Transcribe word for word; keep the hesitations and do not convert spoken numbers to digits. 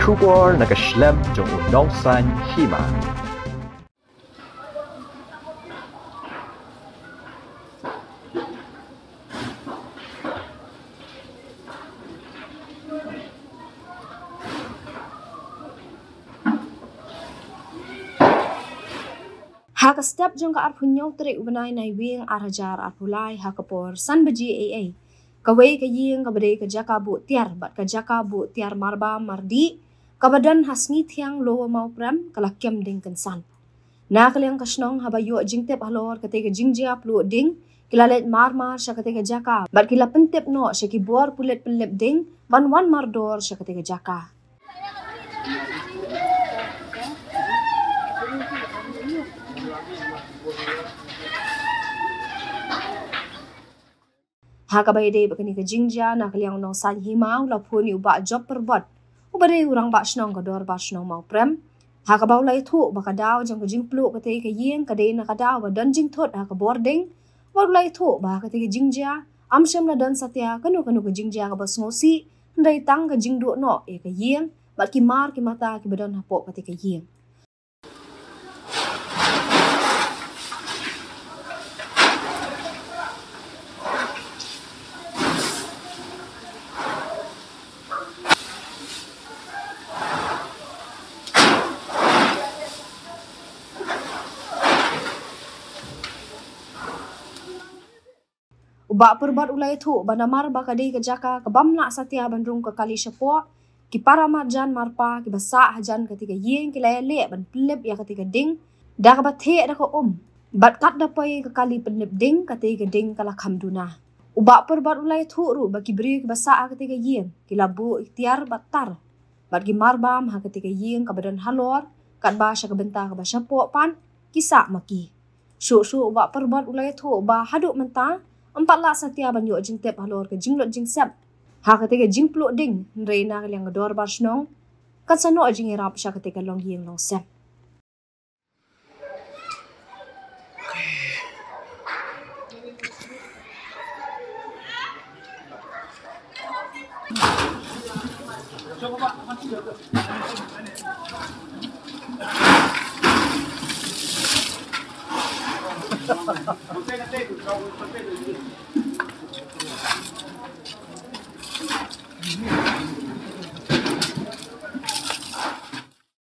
Khubor na ka shlem jong u nongsan hima. Ha ka step jong ka arphew hynñiew tarik u bnai Naiwieng ar hajar arphew lai ha ka por san baje ei ei, kawei ka ïing kaba dei ka jaka buh tiar bad ka jaka buh tiar marbam mardih kaba don ha Sngi Thiang Lower Mawprem ka la kem ding kynsan. Na ka liang ka shnong haba ïoh jingtip halor katei ka jingjia pluh ding, ki la leit mar mar sha katei ka jaka bad ki la pyntip noh sha ki bor pulit pynlip ding ban wan mardor sha katei ka jaka. Ha kaba ïadei bad kane ka jingjia, na ka liang u nongsan hima u la phone ïa u Bah Job Pyrbot, uba dei u rangbah shnong ka Dorbar Shnong Mawprem, ha kaba u la ïathuh ba ka daw jong ka jingpluh katei ka ïing ka dei na ka daw ba don jingthut ha ka bording, bad u la ïathuh ba katei ka jingjia ym shym la don satia kano kano ka jingjia kaba sngewsih, hynrei tang ka jingduh noh ïa ka ïing bad ki mar ki mata kiba don hapoh katei ka ïing. U Bah Pyrbot u la ïathuh ba namar ba ka dei ka jaka ka bym lah satia ban rung ka kali shapoh, ki para marjan marpa kiba sah hajan katei ka ïing ki la ïaleh ban pynlip ïa katei ka ding da kaba theh da ka um, bad katba poi ka kali pynlip ding, katei ka ding ka la kham duna. U Bah Pyrbot u la ïathuh ruh ba ki briew kiba sah ha katei ka ïing ki la buh ïa tiar bad tar bad ki marbam ha katei ka ïing kaba don halor, katba sha ka bynta kaba shapoh pat ki sah ma ki. Shuh shuh u Bah Pyrbot u la ïathuh ba haduh mynta ym pat lah satia ban ïoh jingtip halor ka jinglut jingsep ha katei ka jingpluh ding, hynrei na ka liang ka Dorbar Shnong kan sa noh jingïarap sha katei ka longïing longsep.